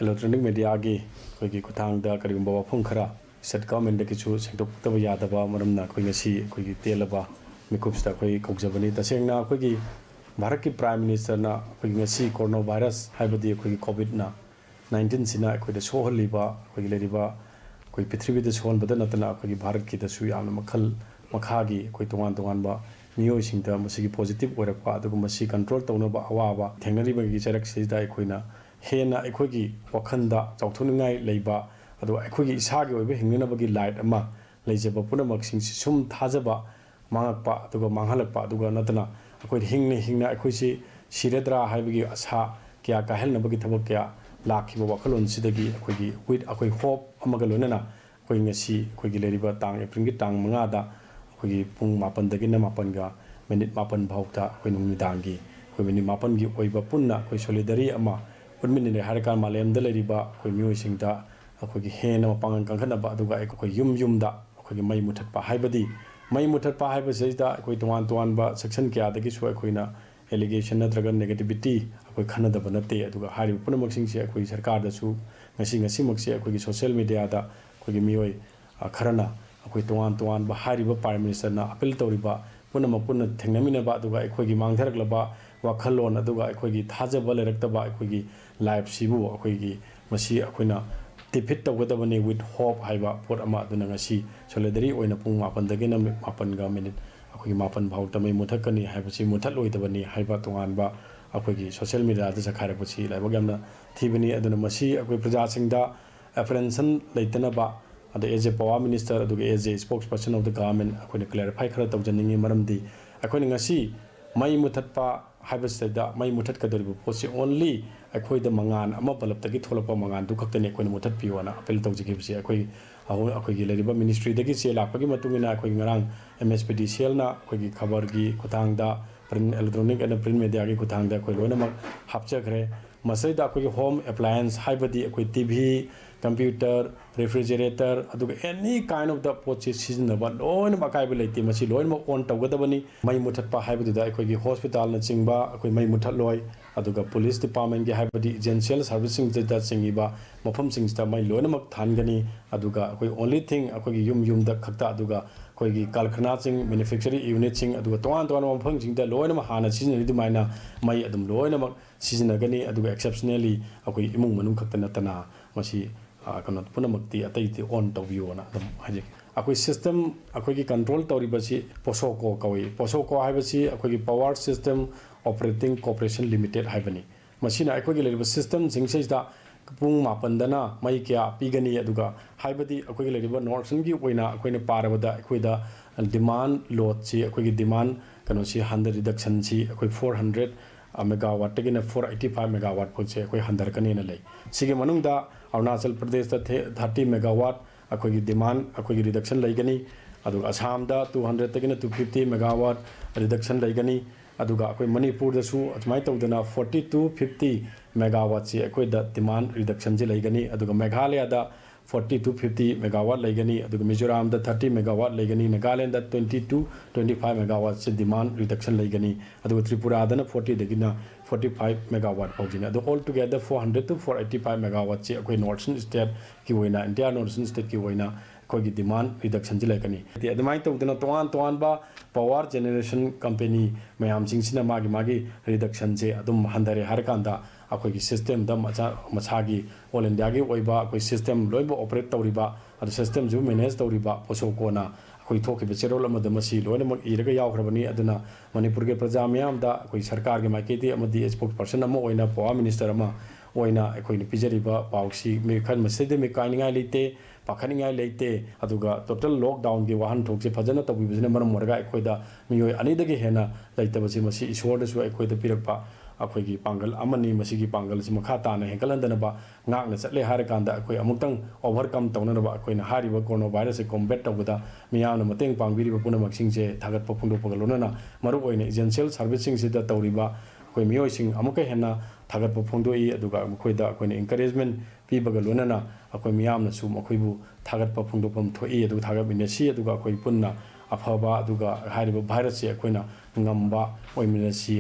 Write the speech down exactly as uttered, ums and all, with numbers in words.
Electronic media ꯒꯤ ꯑꯩꯈꯣꯏꯒꯤ ꯈꯨꯠꯊꯥꯡꯗ ꯀꯔꯤꯒꯨꯝꯕ ꯋꯥꯐꯝ ꯈꯔ state government ꯇꯒꯤꯁꯨ ꯁꯦꯡꯗꯣꯛꯇꯕ ꯌꯥꯗꯕ ꯃꯔꯝꯅ ꯑꯩꯈꯣꯏ ꯉꯁꯤ ꯑꯩꯈꯣꯏꯒꯤ ꯇꯦꯜꯂꯕ ꯃꯤꯀꯨꯞꯁꯤꯗ ꯑꯩꯈꯣꯏ ꯀꯧꯖꯕꯅꯤ꯫ ꯇꯁꯦꯡꯅ ꯑꯩꯈꯣꯏꯒꯤ ꯚꯥꯔꯠꯀꯤ Prime Minister ꯅ ꯑꯩꯈꯣꯏꯒꯤ ꯉꯁꯤ corona virus ꯍꯥꯏꯕꯗꯤ ꯑꯩꯈꯣꯏꯒꯤ COVID ꯅ nineteen ꯁꯤꯅ ꯑꯩꯈꯣꯏꯗ ꯁꯣꯛꯍꯜꯂꯤꯕ, ꯑꯩꯈꯣꯏꯒꯤ ꯂꯩꯔꯤꯕ, ꯑꯩꯈꯣꯏ ꯄ꯭ꯔꯤꯊꯤꯕꯤꯗ ꯁꯣꯛꯍꯟꯕꯗ ꯅꯠꯇꯅ ꯑꯩꯈꯣꯏꯒꯤ ꯚꯥꯔꯠꯀꯤꯗꯁꯨ ꯌꯥꯝꯅ ꯃꯈꯜ ꯃꯈꯥꯒꯤ ꯑꯩꯈꯣꯏ ꯇꯣꯉꯥꯟ ꯇꯣꯉꯥꯟꯕ ꯃꯤꯑꯣꯏꯁꯤꯡꯗ ꯃꯁꯤꯒꯤ positive ꯑꯣꯏꯔꯛꯄ, ꯑꯗꯨꯒ ꯃꯁꯤ control ꯇꯧꯅꯕ ꯑꯋꯥꯕ ꯊꯦꯡꯅꯔꯤꯕꯒꯤ ꯆꯩꯔꯛꯁꯤꯗ ꯑꯩꯈꯣꯏꯅ ꯍꯦꯟꯅ ꯑꯩꯈꯣꯏꯒꯤ ꯋꯥꯈꯜꯗ ꯆꯥꯎꯊꯣꯛꯅꯤꯡꯉꯥꯏ ꯂꯩꯕ, ꯑꯗꯨꯒ ꯑꯩꯈꯣꯏꯒꯤ ꯏꯁꯥꯒꯤ ꯑꯣꯏꯕ ꯍꯤꯡꯅꯅꯕꯒꯤ light ꯑꯃ ꯂꯩꯖꯕ ꯄꯨꯝꯅꯃꯛꯁꯤꯡꯁꯤ ꯁꯨꯝ ꯊꯥꯖꯕ ꯃꯥꯡꯉꯛꯄ, ꯑꯗꯨꯒ ꯃꯥꯡꯍꯜꯂꯛꯄ, ꯑꯗꯨꯒ ꯅꯠꯇꯅ ꯑꯩꯈꯣꯏ ꯍꯤꯡꯅ ꯍꯤꯡꯅ ꯑꯩꯈꯣꯏꯁꯤ ꯁꯤꯔꯗ꯭ꯔꯥ ꯍꯥꯏꯕꯒꯤ ꯑꯁꯥ ꯀꯌꯥ ꯀꯥꯏꯍꯟꯅꯕꯒꯤ ꯊꯕꯛ ꯀꯌꯥ ꯂꯥꯛꯈꯤꯕ ꯋꯥꯈꯜꯂꯣꯟꯁꯤꯗꯒꯤ ꯑꯩꯈꯣꯏꯒꯤ with, ꯑꯩꯈꯣꯏ hope ꯑꯃꯒ ꯂꯣꯏꯅꯅ ꯑꯩꯈꯣꯏ ꯉꯁꯤ ꯑꯩꯈꯣꯏꯒꯤ ꯂꯩꯔꯤꯕ ꯇꯥꯡ, April ꯒꯤ ꯇꯥꯡ ꯃꯉꯥꯗ ꯑꯩꯈꯣꯏꯒꯤ ꯄꯨꯡ ꯃꯥꯄꯟꯗꯒꯤꯅ ꯃꯥꯄꯟꯒ minute ꯃꯥꯄꯟ ꯐꯥꯎꯗ ꯑꯩꯈꯣꯏ ꯅꯨꯃꯤꯗꯥꯡꯒꯤ ꯑꯩꯈꯣꯏ minute ꯃꯥꯄꯟꯒꯤ ꯑꯣꯏꯕ ꯄꯨꯟꯅ ꯑꯩꯈꯣꯏ solidarity ꯑꯃ ꯎꯠꯃꯤꯟꯅꯔꯦ ꯍꯥꯏꯔꯀꯥꯟꯗ ꯃꯥꯂꯦꯝꯗ ꯂꯩꯔꯤꯕ ꯑꯩꯈꯣꯏ ꯃꯤꯑꯣꯏꯁꯤꯡꯗ ꯑꯩꯈꯣꯏꯒꯤ ꯍꯦꯟꯅ ꯃꯄꯥꯡꯒꯜ ꯀꯟꯈꯠꯅꯕ, ꯑꯗꯨꯒ ꯑꯩꯈꯣꯏ ꯌꯨꯝ ꯌꯨꯝꯗ ꯑꯩꯈꯣꯏꯒꯤ ꯃꯩ ꯃꯨꯊꯠꯄ ꯍꯥꯏꯕꯗꯤ, ꯃꯩ ꯃꯨꯊꯠꯄ ꯍꯥꯏꯕꯁꯤꯗꯩꯗ ꯑꯩꯈꯣꯏ ꯇꯣꯉꯥꯟ ꯇꯣꯉꯥꯟꯕ section ꯀꯌꯥꯗꯒꯤꯁꯨ ꯑꯩꯈꯣꯏꯅ allegation ꯅꯠꯇ꯭ꯔꯒ negativity ꯑꯩꯈꯣꯏ ꯈꯟꯅꯗꯕ ꯅꯠꯇꯦ꯫ ꯑꯗꯨꯒ ꯍꯥꯏꯔꯤꯕ ꯄꯨꯝꯅꯃꯛꯁꯤꯡꯁꯦ ꯑꯩꯈꯣꯏ ꯁꯔꯀꯥꯔꯗꯁꯨ ꯉꯁꯤ, ꯉꯁꯤꯃꯛꯁꯦ ꯑꯩꯈꯣꯏꯒꯤ social media ꯗ ꯑꯩꯈꯣꯏꯒꯤ ꯃꯤꯑꯣꯏ, ꯑ, ꯈꯔꯅ ꯑꯩꯈꯣꯏ ꯇꯣꯉꯥꯟ ꯇꯣꯉꯥꯟꯕ ꯍꯥꯏꯔꯤꯕ Prime Minister ꯅ appeal ꯇꯧꯔꯤꯕ ꯄꯨꯝꯅꯃꯛ ꯄꯨꯟꯅ ꯊꯦꯡꯅꯃꯤꯟꯅꯕ, ꯑꯗꯨꯒ ꯑꯩꯈꯣꯏꯒꯤ ꯃꯥꯡꯊꯔꯛꯂꯕ ꯋꯥꯈꯜꯂꯣꯟ, ꯑꯗꯨꯒ ꯑꯩꯈꯣꯏꯒꯤ ꯊꯥꯖꯕ ꯂꯩꯔꯛꯇꯕ ꯑꯩꯈꯣꯏꯒꯤ life ꯁꯤꯕꯨ ꯑꯩꯈꯣꯏꯒꯤ ꯃꯁꯤ ꯑꯩꯈꯣꯏꯅ defeat ꯇꯧꯒꯗꯕꯅꯤ with hope ꯍꯥꯏꯕ ꯄꯣꯠ ꯑꯃ꯫ ꯑꯗꯨꯅ ꯉꯁꯤ solidarity ꯑꯣꯏꯅ ꯄꯨꯡ ꯃꯥꯄꯟꯗꯒꯤꯅ ꯃꯥꯄꯟꯒ minute ꯑꯩꯈꯣꯏꯒꯤ ꯃꯥꯄꯟ ꯐꯥꯎꯗ ꯃꯩ ꯃꯨꯊꯠꯀꯅꯤ ꯍꯥꯏꯕꯁꯤ ꯃꯨꯊꯠꯂꯣꯏꯗꯕꯅꯤ ꯍꯥꯏꯕ ꯇꯣꯉꯥꯟꯕ ꯑꯩꯈꯣꯏꯒꯤ social media ꯗ ꯆꯈꯥꯏꯔꯛꯄꯁꯤ ꯂꯥꯏꯕꯛ ꯌꯥꯝꯅ ꯊꯤꯕꯅꯤ꯫ ꯑꯗꯨꯅ ꯃꯁꯤ ꯑꯩꯈꯣꯏ ꯄ꯭ꯔꯖꯥꯁꯤꯡꯗ apprehension ꯂꯩꯇꯅꯕ, ꯑꯗ as a power minister ꯑꯗꯨꯒ as a spokesperson of the government ꯑꯩꯈꯣꯏꯅ clarify ꯈꯔ ꯇꯧꯖꯅꯤꯡꯉꯤ꯫ ꯃꯔꯝꯗꯤ ꯑꯩꯈꯣꯏꯅ ꯉꯁꯤ ꯃꯩ ꯃꯨꯊꯠꯄ ꯍꯥꯏꯕꯁꯤꯗ ꯃꯩ ꯃꯨꯊꯠꯀꯗꯧꯔꯤꯕ ꯄꯣꯠꯁꯤ only ꯑꯩꯈꯣꯏꯗ ꯃꯉꯥꯟ ꯑꯃ ꯕꯂꯞꯇꯒꯤ ꯊꯣꯛꯂꯛꯄ ꯃꯉꯥꯟꯗꯨ ꯈꯛꯇꯅꯤ ꯑꯩꯈꯣꯏꯅ ꯃꯨꯊꯠꯄꯤꯌꯣꯅ appeal ꯇꯧꯖꯈꯤꯕꯁꯤ꯫ ꯑꯩꯈꯣꯏ ꯑꯍꯣ-, ꯑꯩꯈꯣꯏꯒꯤ ꯂꯩꯔꯤꯕ ministry ꯗꯒꯤ ꯆꯦ ꯂꯥꯛꯄꯒꯤ ꯃꯇꯨꯡ ꯏꯟꯅ ꯑꯩꯈꯣꯏꯒꯤ ꯉꯔꯥꯡ M S P D cell ꯅ ꯑꯩꯈꯣꯏꯒꯤ ꯈꯕꯔꯒꯤ ꯈꯨꯠꯊꯥꯡꯗ, print, electronic and print media ꯒꯤ ꯈꯨꯠꯊꯥꯡꯗ ꯑꯩꯈꯣꯏ ꯂꯣꯏꯅꯃꯛ ꯍꯥꯞꯆꯈ꯭ꯔꯦ꯫ ꯃꯁꯤꯗꯩꯗ ꯑꯩꯈꯣꯏꯒꯤ home appliance ꯍꯥꯏꯕꯗꯤ ꯑꯩꯈꯣꯏ T V, computer, refrigerator, ꯑꯗꯨꯒ any kind of the ꯄꯣꯠꯁꯤ ꯁꯤꯖꯤꯟꯅꯕ ꯂꯣꯏꯅꯃꯛ ꯑꯀꯥꯏꯕ ꯂꯩꯇꯦ꯫ ꯃꯁꯤ ꯂꯣꯏꯅꯃꯛ on ꯇꯧꯒꯗꯕꯅꯤ꯫ ꯃꯩ ꯃꯨꯊꯠꯄ ꯍꯥꯏꯕꯗꯨꯗ ꯑꯩꯈꯣꯏꯒꯤ hospital ꯅꯆꯤꯡꯕ ꯑꯩꯈꯣꯏ ꯃꯩ ꯃꯨꯊꯠꯂꯣꯏ꯫ ꯑꯗꯨꯒ police departmentꯀꯤ, ꯍꯥꯏꯕꯗꯤ essential serviceꯁꯤꯡꯁꯤꯗ ꯆꯤꯡꯉꯤꯕ ꯃꯐꯝꯁꯤꯡꯁꯤꯗ ꯃꯩ ꯂꯣꯏꯅꯃꯛ ꯊꯥꯟꯒꯅꯤ꯫ ꯑꯗꯨꯒ ꯑꯩꯈꯣꯏ only thing ꯑꯩꯈꯣꯏꯒꯤ ꯌꯨꯝ ꯌꯨꯝꯗ ꯈꯛꯇ, ꯑꯗꯨꯒ ꯑꯩꯈꯣꯏꯒꯤ ꯀꯔꯈꯅꯥꯁꯤꯡ, manufacturing unitꯁꯤꯡ, ꯑꯗꯨꯒ ꯇꯣꯉꯥꯟ ꯇꯣꯉꯥꯟꯕ ꯃꯐꯝꯁꯤꯡꯗ ꯂꯣꯏꯅꯃꯛ ꯍꯥꯟꯅ ꯁꯤꯖꯤꯟꯅꯔꯤ ꯑꯗꯨꯃꯥꯏꯅ ꯃꯩ ꯑꯗꯨꯝ ꯂꯣꯏꯅꯃꯛ ꯁꯤꯖꯤꯟꯅꯒꯅꯤ꯫ ꯑꯗꯨꯒ exceptionally ꯑꯩꯈꯣꯏ ꯏꯃꯨꯡ ꯃꯅꯨꯡ ꯈꯛꯇ ꯅꯠꯇꯅ ꯃꯁꯤ, ꯑ, ꯀꯩꯅꯣ ꯄꯨꯝꯅꯃꯛꯇꯤ ꯑꯇꯩꯗꯤ on ꯇꯧꯕꯤꯌꯣꯅ ꯑꯗꯨꯝ ꯍꯥꯏꯖꯒꯦ꯫ ꯑꯩꯈꯣꯏ system, ꯑꯩꯈꯣꯏꯒꯤ control ꯇꯧꯔꯤꯕꯁꯤ POSOCO ꯀꯧꯏ꯫ POSOCO ꯍꯥꯏꯕꯁꯤ ꯑꯩꯈꯣꯏꯒꯤ Power System Operating Corporation Limited ꯍꯥꯏꯕꯅꯤ꯫ ꯃꯁꯤꯅ ꯑꯩꯈꯣꯏꯒꯤ ꯂꯩꯔꯤꯕ systemꯁꯤꯡꯁꯤꯗ ꯄꯨꯡ ꯃꯥꯄꯟꯗꯅ ꯃꯩ ꯀꯌꯥ ꯄꯤꯒꯅꯤ, ꯑꯗꯨꯒ ꯍꯥꯏꯕꯗꯤ ꯑꯩꯈꯣꯏꯒꯤ ꯂꯩꯔꯤꯕ North Easternꯒꯤ ꯑꯣꯏꯅ ꯑꯩꯈꯣꯏꯅ ꯄꯥꯔꯕꯗ ꯑꯩꯈꯣꯏꯗ demand loadꯁꯤ, ꯑꯩꯈꯣꯏꯒꯤ demand ꯀꯩꯅꯣꯁꯤ ꯍꯟꯗ reductionꯁꯤ ꯑꯩꯈꯣꯏ four hundred megawattꯇꯒꯤꯅ four eighty five megawatt ꯐꯥꯎꯁꯦ ꯑꯩꯈꯣꯏ ꯍꯟꯊꯔꯛꯀꯅꯤꯅ ꯂꯩ꯫ ꯁꯤꯒꯤ ꯃꯅꯨꯡꯗ ꯑꯔꯨꯅꯥꯆꯜ ꯄ꯭ꯔꯗꯦꯁꯇ thirty megawatt ꯑꯩꯈꯣꯏꯒꯤ demand, ꯑꯩꯈꯣꯏꯒꯤ reduction ꯂꯩꯒꯅꯤ꯫ ꯑꯗꯨꯒ ꯑꯁꯥꯝꯗ two hundredꯇꯒꯤꯅ two fifty megawatt reduction ꯂꯩꯒꯅꯤ꯫ ꯑꯗꯨꯒ ꯑꯩꯈꯣꯏ ꯃꯅꯤꯄꯨꯔꯗꯁꯨ ꯑꯗꯨꯃꯥꯏꯅ ꯇꯧꯗꯅ forty to fifty megawattꯁꯤ ꯑꯩꯈꯣꯏꯗ demand reductionꯁꯤ ꯂꯩꯒꯅꯤ꯫ ꯑꯗꯨꯒ ꯃꯦꯘꯥꯂꯌꯥꯗ forty to fifty megawatt ꯂꯩꯒꯅꯤ꯫ ꯑꯗꯨꯒ ꯃꯤꯖꯣꯔꯥꯝꯗ thirty megawatt ꯂꯩꯒꯅꯤ꯫ Nagaland twenty to twenty five megawattꯁꯤ demand reduction ꯂꯩꯒꯅꯤ꯫ ꯑꯗꯨꯒ ꯇ꯭ꯔꯤꯄꯨꯔꯥꯗꯅ fortyꯗꯒꯤꯅ forty five megawatt ꯐꯥꯎꯁꯤꯅꯤ꯫ ꯑꯗꯣ all together four hundred to four eighty five megawattꯁꯤ ꯑꯩꯈꯣꯏ North Eastern stateꯀꯤ ꯑꯣꯏꯅ, India North Eastern stateꯀꯤ ꯑꯣꯏꯅ ꯑꯩꯈꯣꯏꯒꯤ demand reductionꯁꯤ ꯂꯩꯔꯛꯀꯅꯤ꯫ ꯍꯥꯏꯗꯤ ꯑꯗꯨꯃꯥꯏꯅ ꯇꯧꯗꯅ ꯇꯣꯉꯥꯟ ꯇꯣꯉꯥꯟꯕ power generation company ꯃꯌꯥꯝꯁꯤꯡꯁꯤꯅ ꯃꯥꯒꯤ ꯃꯥꯒꯤ reductionꯁꯦ ꯑꯗꯨꯝ ꯍꯟꯊꯔꯦ ꯍꯥꯏꯔꯀꯥꯟꯗ ꯑꯩꯈꯣꯏꯒꯤ systemꯗ ꯃꯁꯥ, ꯃꯁꯥꯒꯤ all Indiaꯒꯤ ꯑꯣꯏꯕ ꯑꯩꯈꯣꯏ system ꯂꯣꯏꯅꯃꯛ operate ꯇꯧꯔꯤꯕ, ꯑꯗꯨ systemꯁꯤꯕꯨ manage ꯇꯧꯔꯤꯕ POSOCOꯅ ꯑꯩꯈꯣꯏ ꯊꯣꯛꯈꯤꯕ ꯆꯦꯔꯣꯜ ꯑꯃꯗ ꯃꯁꯤ ꯂꯣꯏꯅꯃꯛ ꯏꯔꯒ ꯌꯥꯎꯈ꯭ꯔꯕꯅꯤ꯫ ꯑꯗꯨꯅ ꯃꯅꯤꯄꯨꯔꯒꯤ ꯄ꯭ꯔꯖꯥ ꯃꯤꯌꯥꯝꯗ ꯑꯩꯈꯣꯏ ꯁꯔꯀꯥꯔꯒꯤ ꯃꯥꯏꯀꯩꯗꯒꯤ ꯑꯃꯗꯤ spokesperson ꯑꯃ ꯑꯣꯏꯅ, power minister ꯑꯃ ꯑꯣꯏꯅ ꯑꯩꯈꯣꯏꯅ ꯄꯤꯖꯔꯤꯕ ꯄꯥꯎꯁꯤ ꯃꯤ ꯈꯔ ꯃꯁꯤꯗꯩꯗ ꯃꯤꯀꯥꯏꯅꯤꯡꯉꯥꯏ ꯂꯩꯇꯦ, ꯄꯥꯈꯠꯅꯤꯡꯉꯥꯏ ꯂꯩꯇꯦ꯫ ꯑꯗꯨꯒ total lockdownꯒꯤ ꯋꯥꯍꯟꯊꯣꯛꯁꯦ ꯐꯖꯅ ꯇꯧꯕꯤꯕꯁꯤꯅ ꯃꯔꯝ ꯑꯣꯏꯔꯒ ꯑꯩꯈꯣꯏꯗ ꯃꯤꯑꯣꯏ ꯑꯅꯤꯗꯒꯤ ꯍꯦꯟꯅ ꯂꯩꯇꯕꯁꯤ ꯃꯁꯤ ꯏꯁꯣꯔꯅꯁꯨ ꯑꯩꯈꯣꯏꯗ ꯄꯤꯔꯛꯄ ꯑꯩꯈꯣꯏꯒꯤ ꯄꯥꯡꯒꯜ ꯑꯃꯅꯤ꯫ ꯃꯁꯤꯒꯤ ꯄꯥꯡꯒꯜꯁꯤ ꯃꯈꯥ ꯇꯥꯅ ꯍꯦꯟꯒꯠꯍꯟꯗꯅꯕ ꯉꯥꯛꯅ ꯆꯠꯂꯦ ꯍꯥꯏꯔꯀꯥꯟꯗ ꯑꯩꯈꯣꯏ ꯑꯃꯨꯛꯇꯪ overcome ꯇꯧꯅꯅꯕ ꯑꯩꯈꯣꯏꯅ ꯍꯥꯏꯔꯤꯕ coronavirusꯁꯦ combat ꯇꯧꯕꯗ ꯃꯤꯌꯥꯝꯅ ꯃꯇꯦꯡ ꯄꯥꯡꯕꯤꯔꯤꯕ ꯄꯨꯝꯅꯃꯛꯁꯤꯡꯁꯦ ꯊꯥꯒꯠꯄ ꯐꯣꯡꯗꯣꯛꯄꯒ ꯂꯣꯏꯅꯅ ꯃꯔꯨꯑꯣꯏꯅ essential serviceꯁꯤꯡꯁꯤꯗ ꯇꯧꯔꯤꯕ ꯑꯩꯈꯣꯏ ꯃꯤꯑꯣꯏꯁꯤꯡ ꯑꯃꯨꯛꯀ ꯍꯦꯟꯅ ꯊꯥꯒꯠꯄ ꯐꯣꯡꯗꯣꯛꯏ꯫ ꯑꯗꯨꯒ ꯃꯈꯣꯏꯗ ꯑꯩꯈꯣꯏꯅ encouragement ꯄꯤꯕꯒ ꯂꯣꯏꯅꯅ ꯑꯩꯈꯣꯏ ꯃꯤꯌꯥꯝꯅꯁꯨ ꯃꯈꯣꯏꯕꯨ ꯊꯥꯒꯠꯄ ꯐꯣꯡꯗꯣꯛꯐꯝ ꯊꯣꯛꯏ꯫ ꯑꯗꯨꯒ ꯊꯥꯒꯠꯃꯤꯟꯅꯁꯤ, ꯑꯗꯨꯒ ꯑꯩꯈꯣꯏ ꯄꯨꯟꯅ ꯑꯐꯕ ꯑꯗꯨꯒ ꯍꯥꯏꯔꯤꯕ virusꯁꯦ ꯑꯩꯈꯣꯏꯅ ꯉꯝꯕ ꯑꯣꯏꯃꯤꯟꯅꯁꯤ꯫